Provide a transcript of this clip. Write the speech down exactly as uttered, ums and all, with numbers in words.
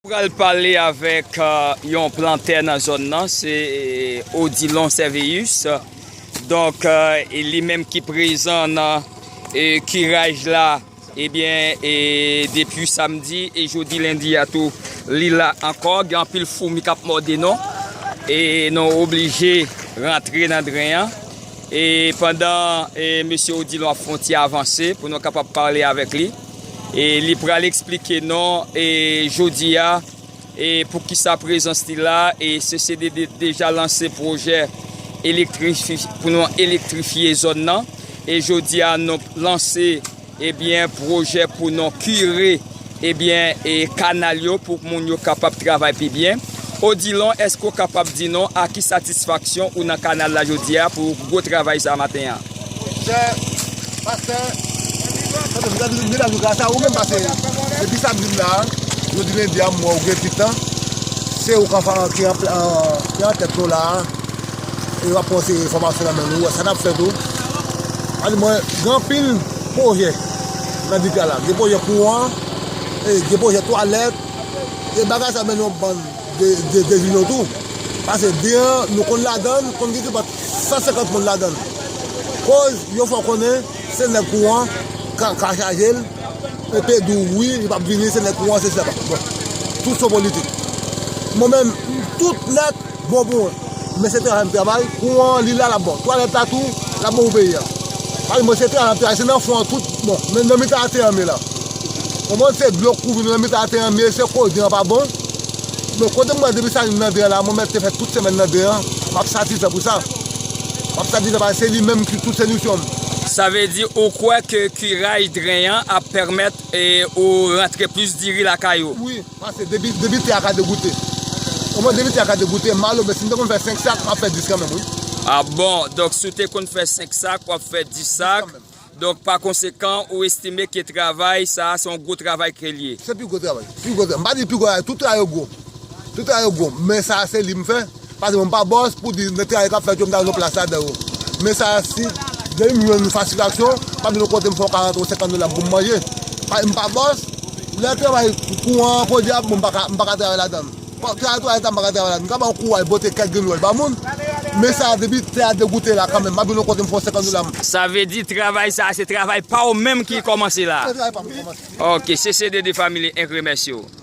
Pral pale avèk, euh, yon plantè nan zòn nan, se, euh, Odilon Serveus. Donk, euh, e li menm ki prezan nan, euh, kiraj la, ebyen, e depi samdi e jodi lendi a tou, li la ankò. Gen anpil foumi k ap mòde nou. E nou oblije rantre nan dren an. E pandan, e, mesye Odilon ap fè yon ti avanse pou nou kapab pale avèk li. E li pral eksplike nou, e, jodi a, e, poukisa prezans li la, e C C D D deja lanse pwojè elektrifi-, pou nou elektrifye zòn nan. E jodi a, nou lanse, ebyen, pwojè pou nou kire, ebyen, e kanal yo pou moun yo kapab travay pi byen. Odilon, èske w kapab di nou a ki satisfaksyon ou nan kanal la jodi a pou gwo travay sa maten an? Chè pastè, pastè, ou menm pase, depi samdi m la, jodi lendi a, m wè w gen ti tan. Se ou k anfan ki an, ki an tèt nou la. E w ap pran se enfòmasyon nan men nou, wè sa n ap fè tou. Ann, mwen, gen anpil pwojè nan Dipya la. Gen pwojè kouran, e gen pwojè twalèt, e bagay sa mennen yon bann de, de, dezini tou. Pase dren an, nou konn ladan l, konn gen tou bat san senkant moun ladan l. Koz yo fè w konnen se nèg kouran ka, ka chaje l, epi di w wi, li p ap vini, se nèg kouran, se sa. Bon, tout se politik. Mwen menm, tout nèt bon pou mwen. Men se travay m travay, kouran an, li la, l ap bon. Twalèt la tou, l ap bon pou peyi a. Pase mwen se travay m ap travay, se nan fon an tout, bon, men nan mitan a te an men la. Konprann, se dlo k kouvri nou nan mitan a te an men, se koz dren an pa bon. Men kote m wè depi sa vin nan dren an la, mwen mèt te fè tout semèn nan dren an, m ap satisfè pou sa. M ap satisfè pase se li menm ki tout solisyon m. Sa vle di ou kwè ke kiraj dren an ap pèmèt, e, ou rantre plis diri lakay ou? Wi, pase depi, depi tè a ka degoute. Omwen depi tè a ka degoute, malo, men si m te konn fè senk sak, m ap fè dis kanmenm, wi. A bon, donk si w te konn fè senk sak, w ap fè dis sak. Kanmenm. Donk, pa konsekan, ou estime ke travay sa a, se yon gwo travay ke l ye? Se pi gwo travay. Pi gwo travay. M pa di pi gwo travay, tout travay yo gwo. Tout travay yo gwo. Men sa a, se li m fè. Pase mwen pa bòs pou di, nan travay k ap fèt yo, m ta jwenn yon plas ladan yo. Men sa a, si depi m jwenn satisfaksyon, m pa vin yon kote m fè yon karant ou senkant dola pou m manje. Pa, m pa bòs. Lè travay kouran an, podyab, bon, m pa ka, m pa ka travay ladan l. Bon, travay, travay, sa m pa ka travay la. M ka ba w kouraj, pote kèk grenn wòl ba moun. Men sa, depi tè a degoute la, kanmenm, m ap vin yon kote m fè yon senkant dola m. Sa vle di, travay sa, se travay pa w menm ki kòmanse la? Se travay pa m kòmanse. Ok, C C D D Family, enk remèsye w.